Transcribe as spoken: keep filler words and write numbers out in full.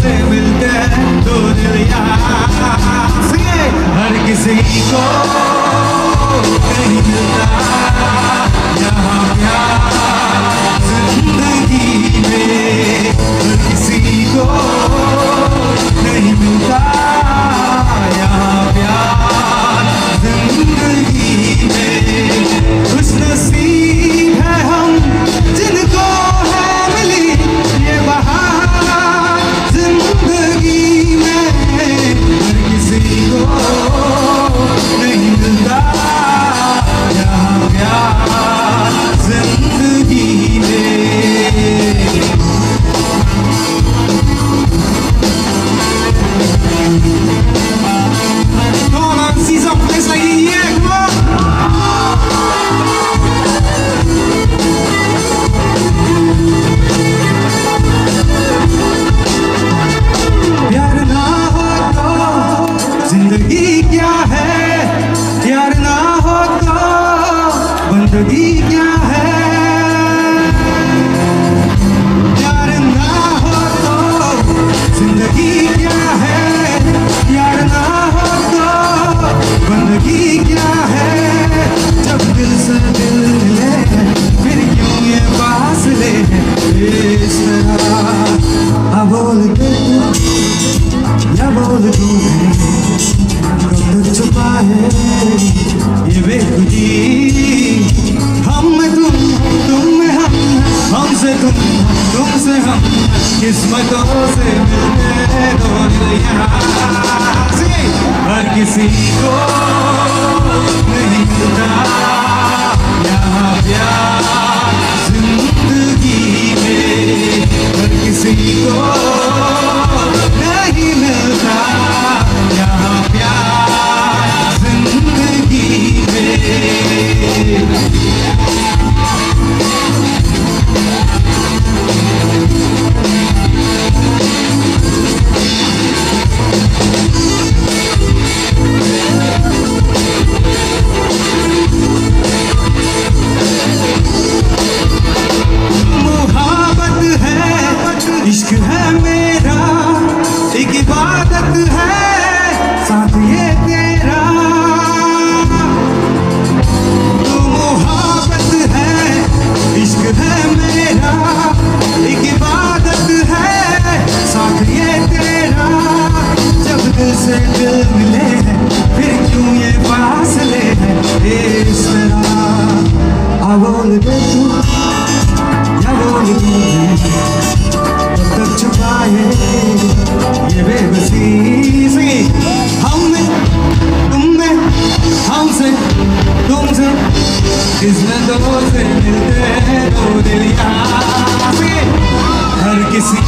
से मिलते हैं दो दिल यार। Sing it। हर किसी को नहीं मिलता यहाँ प्यार जिंदगी में, हर किसी को नहीं मिलता यहाँ प्यार जिंदगी में। खुशनसीब है हम जिनको है मिली ये बहार जिंदगी में। हर किसी को नहीं मिलता यहाँ प्यार जिंदगी में। Come on, seize up place like, yeah, come on. प्यार ना हो तो जिंदगी क्या है, प्यार ना हो तो बंदगी क्या है। प्यार ना हो तो जिंदगी क्या है, प्यार ना हो तो बंदगी क्या है। जब दिल से दिल मिले फिर क्यों ये फासले हैं इस तरह। अब बोल दे तू या बोल दूं मैं, कब तक छुपा है ये बेखुदी। हम में तुम, तुम में हम, हमसे तुम, तुमसे हम, किस्मतों से मिलते दो दिल यहाँ। Sing it। हर किसी को नहीं मिलता यहाँ प्यार जिंदगी में, हर किसी को नहीं मिलता यहाँ प्यार जिंदगी में। मुहब्बत है, इश्क है मेरा, एक इबादत है साथ ये तेरा। तू मुहब्बत है, इश्क है मेरा, एक इबादत है साथ ये तेरा। जब दिल से दिल मिले हैं, फिर क्यों ये फासले हैं इस तरह। अब बोल दे तू या बोल दूं मैं, कब तक छुपाए ये बेबसी। Sing it। हम में, तुम में, हमसे, तुमसे, किस्मतों से मिलते हैं दो दिल यहाँ। Sing it। हर किसी